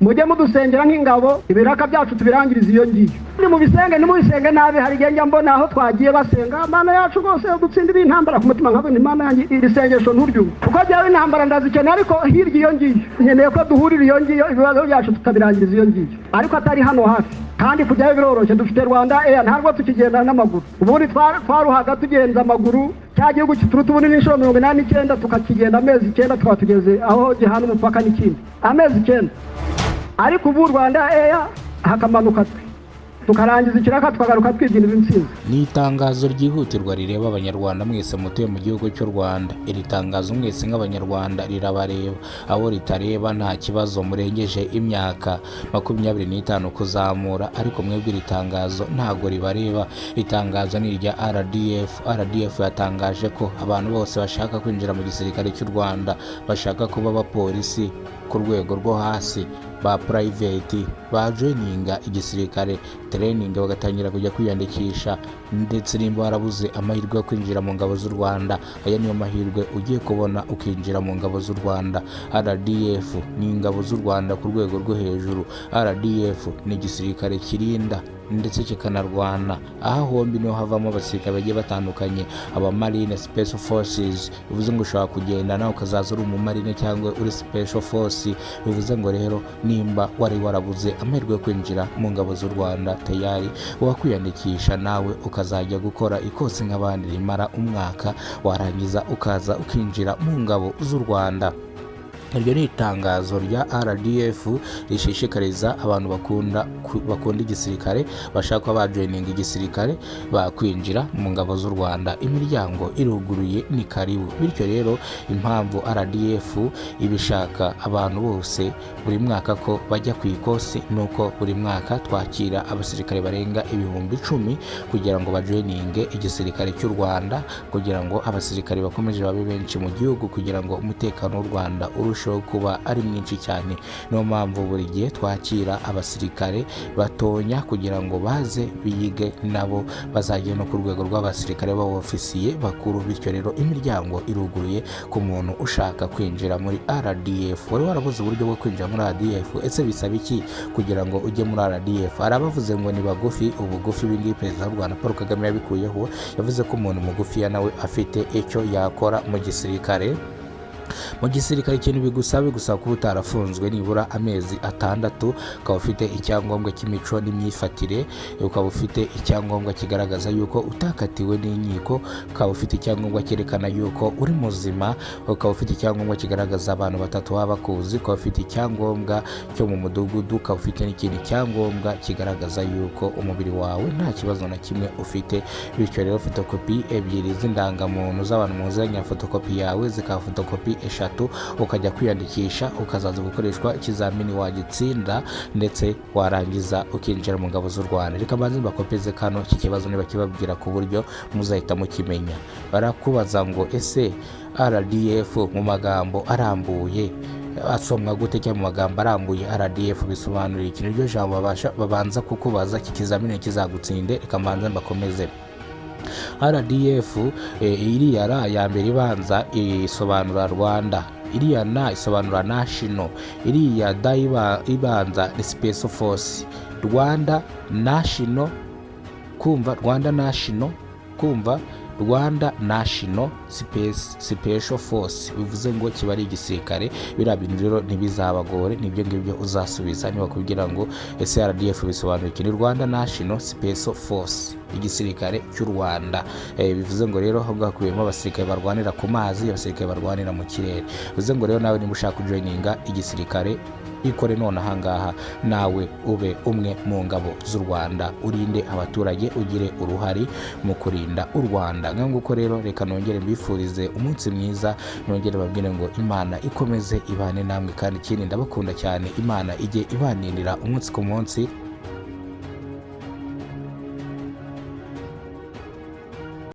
Mujye mudusengera nk'ingabo, ibiraka byacu tubirangiriza iyo ngiyo. Ni mubisenge, ntimubisenge nabi. Hari igihe njya mbona aho twagiye basenga Mana yacu rwose dutsindira intambara, ku mutima nkabona Imana yanjye iri sengesho nturyumve, kuko jyewe intambara ndazikeneye, ariko hirya iyo ngiyo nkeneye ko duhurira iyo ngiyo, ibibazo byacu tukabirangiriza iyo ngiyo, ariko atari hano hafi. Kandi kujyayo biroroshye, dufite Rwanda Air, ntabwo tukigenda n'amaguru. Ubundi twaruhaga tugenza amaguru, cya gihugu kituruta ubunini inshuro 89, tukakigenda amezi 9 tukaba tugeze aho gihana umupaka n'ikindi, amezi 9. Ariko ubu Rwanda Air, hakamanuka twe tukarangiza ikiraka, tukagaruka twibyinira intsinzi. Ni itangazo ryihutirwa rireba Abanyarwanda mwese mutuye mu gihugu cy'u Rwanda. Iri tangazo mwese nk'Abanyarwanda rirabareba. Abo ritareba nta kibazo, murengeje imyaka 25 kuzamura, ariko mwebwe iri tangazo ntabwo ribareba. Iri tangazo ni irya RDF. RDF yatangaje ko abantu bose bashaka kwinjira mu gisirikare cy'u Rwanda, bashaka kuba abapolisi ku rwego rwo hasi, ba private, bajoininga igisirikare, training bagatangira kujya kwiyandikisha. Ndetse nimba warabuze amahirwe yo kwinjira mu ngabo z'u Rwanda, aya niyo mahirwe ugiye kubona ukinjira mu ngabo z'u Rwanda. RDF ni ingabo z'u Rwanda ku rwego rwo hejuru. RDF ni igisirikare kirinda ndetse kikanarwana. Aha hombi niho havamo abasirikare bagiye batandukanye, aba marine, special forces. Bivuze ngo ushobora kugenda nawe ukazaza uri umumarine cyangwa uri special force. Bivuze ngo rero nimba wari warabuze amahirwe yo kwinjira mu ngabo z'u Rwanda, tayari wakwiyandikisha nawe ukazajya gukora ikosi nk'abandi rimara umwaka, warangiza ukaza ukinjira mu ngabo z'u Rwanda. Iryo ni itangazo rya RDF rishishikariza abantu bakunda igisirikare, bashaka kuba bajoininga igisirikare, bakwinjira mu ngabo z'u Rwanda. Imiryango iruguruye, ni karibu. Bityo rero impamvu RDF ibishaka abantu bose buri mwaka ko bajya ku ikosi, ni uko buri mwaka twakira abasirikare barenga 10,000 kugira ngo bajoininge igisirikare cy'u Rwanda, kugira ngo abasirikare bakomeje babe benshi mu gihugu, kugira ngo umutekano w'u Rwanda urusheho kuba ari mwinshi cyane. Niyo mpamvu buri gihe twakira abasirikare batonya kugira ngo baze bige, nabo bazajye no ku rwego rw'abasirikare b'abofisiye bakuru. Bityo rero imiryango iruguruye ku muntu ushaka kwinjira muri RDF. Wari warabuze uburyo bwo kwinjira muri RDF, ese bisaba iki kugira ngo ujye muri RDF? Hari abavuze ngo ni bagufi, ubugufi. Ibi ngibi Perezida w'u Rwanda Paul Kagame yabikuyeho, yavuze ko umuntu mugufiya nawe afite icyo yakora mu gisirikare. Mu gisirikare ikintu bigusaba kuba utarafunzwe nibura amezi 6, ukaba ufite icyangombwa cy'imico n'imyifatire, ukaba ufite icyangombwa kigaragaza yuko utakatiwe n'inkiko, ukaba ufite icyangombwa cyerekana yuko uri muzima, ukaba ufite icyangombwa kigaragaza abantu batatu baba bakuzi, ukaba ufite icyangombwa cyo mu mudugudu, ukaba ufite n'ikindi cyangombwa kigaragaza yuko umubiri wawe nta kibazo na kimwe ufite. Bityo rero fotokopi ebyiri z'indangamuntu z'abantu muzanye, fotokopi yawe zikaba fotokopi eshatu, ukajya kwiyandikisha, ukazaza gukoreshwa ikizamini wagitsinda, ndetse warangiza ukinjira mu ngabo z'u Rwanda. Reka mbanze mbakopeze kano iki kibazo niba kibabwira ku buryo muzahita mukimenya. Barakubaza ngo ese RDF mu magambo arambuye asomwa gute, cyangwa mu magambo arambuye RDF bisobanura iki? Niryo jambo babanza kukubaza. Iki kizamini kizagutsinde. Reka mbanze mbakomeze. RDF, iriya R ya mbere ibanza isobanura Rwanda, iriya N isobanura national, iriya D ibanza ni special force. Rwanda National, kumva Rwanda National, kumva Rwanda National Special Force, bivuze ngo kiba ari igisirikare. Biriya bintu rero ntibizabagore, nibyo ngibyo uzasubiza niba kubwira ngo ese RDF bisobanura iki? Ni Rwanda National Special Force, igisirikare cy'u Rwanda. Bivuze ngo rero aho ngaho hakubiyemo abasirikare barwanira ku mazi, abasirikare barwanira mu kirere. Bivuze ngo rero nawe niba ushaka kujoininga igisirikare, ikore none ahangaha, nawe ube umwe mu ngabo z'u Rwanda, urinde abaturage, ugire uruhare mu kurinda u Rwanda. Nguko rero, reka nongere mbifurize umunsi mwiza, nongere babwire ngo Imana ikomeze ibane namwe, kandi ikindi ndabakunda cyane, Imana ijye ibanirira umunsi ku munsi.